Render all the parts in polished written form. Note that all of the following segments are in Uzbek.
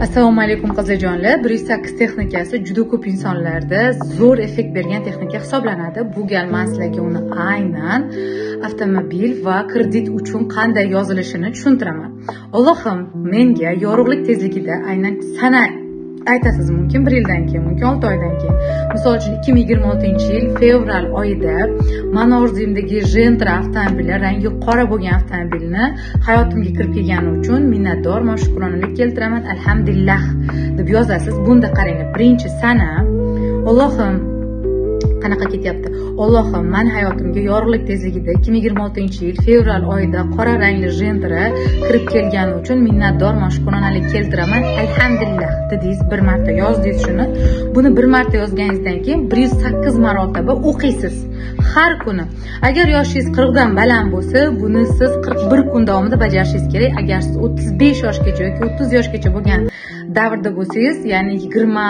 Assalomu alaykum, qizlarjonlar. 108 texnikasi juda ko'p insonlarda zo'r effekt bergan texnika hisoblanadi. Bu gal man sizlarga uni aynan avtomobil va kredit uchun qanday yozilishini tushuntiraman. Allohim, menga yorug'lik tezligida, aynan sana aytasiz, mumkin bir yildan keyin, mumkin 6 oydan keyin. Misol uchun, 2026-yil fevral oyida mani orzuyimdagi Gentra avtomobili, rangi qora bo'lgan avtomobilni hayotimga kirib kelgani uchun minnatdorman, shukronalik keltiraman, alhamdulillah, deb yozasiz. Bunda qaranglar, birinchi sana. Allohim, qanaqa ketyapti? Allohim, mani hayotimga yorug'lik tezligida 2026-yil fevral oyida qora rangli Gentra kirib kelgani uchun minnatdorman, shukronalik keltiraman, alhamdulillah, dedingiz, bir marta yozdingiz shuni. Buni bir marta yozganingizdan keyin 108 marotaba o'qiysiz har kuni. Agar yoshingiz 40 dan baland bo'lsa, buni siz 41 kun davomida bajarishingiz kerak. Agar siz 35 yoshgacha yoki 30 yoshgacha bo'lgan davrda bo'lsangiz, ya'ni 20,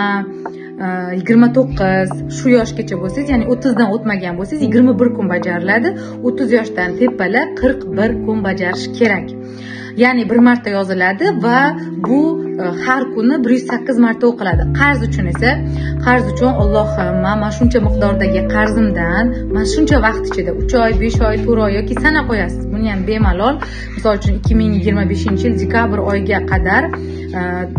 29, shu yoshgacha bo'lsangiz, ya'ni 30 dan o'tmagan bo'lsangiz, 21 kun bajariladi. 30 yoshdan tepalar 41 kun bajarish kerak. Ya'ni bir marta yoziladi va bu har kuni 108 marta o'qiladi. Qarz uchun esa, qarz uchun: Allohim, man mana shuncha miqdordagi qarzimdan mana shuncha vaqt ichida, 3 oy, 5 oy, 4 oy yoki sana qo'yasiz buni ham bemalol. Misol uchun, 2025-yil dekabr oyiga qadar,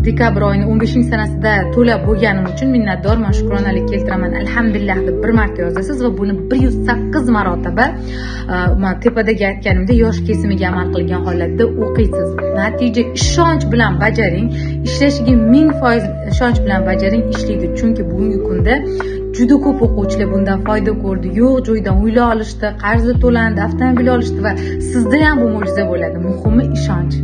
dekabr oyini 15 sanasida to'lab bo'lganim uchun minnatdorman, shukronalik keltiraman, alhamdulillah, deb bir marta yozasiz va buni 108 marotaba, man tepadagi aytganimdek, yosh kesimiga amal qilgan holatda o'qiysiz. Natija, ishonch bilan bajaring, ishlashiga 1000% ishonch bilan bajaring, ishlaydi. Chunki bugungi kunda juda ko'p o'quvchilar bundan foyda ko'rdi, yo'q joydan uylar olishdi, qarzi to'landi, avtomobil olishdi va sizda ham bu mo'jiza bo'ladi. Muhimi ishonch.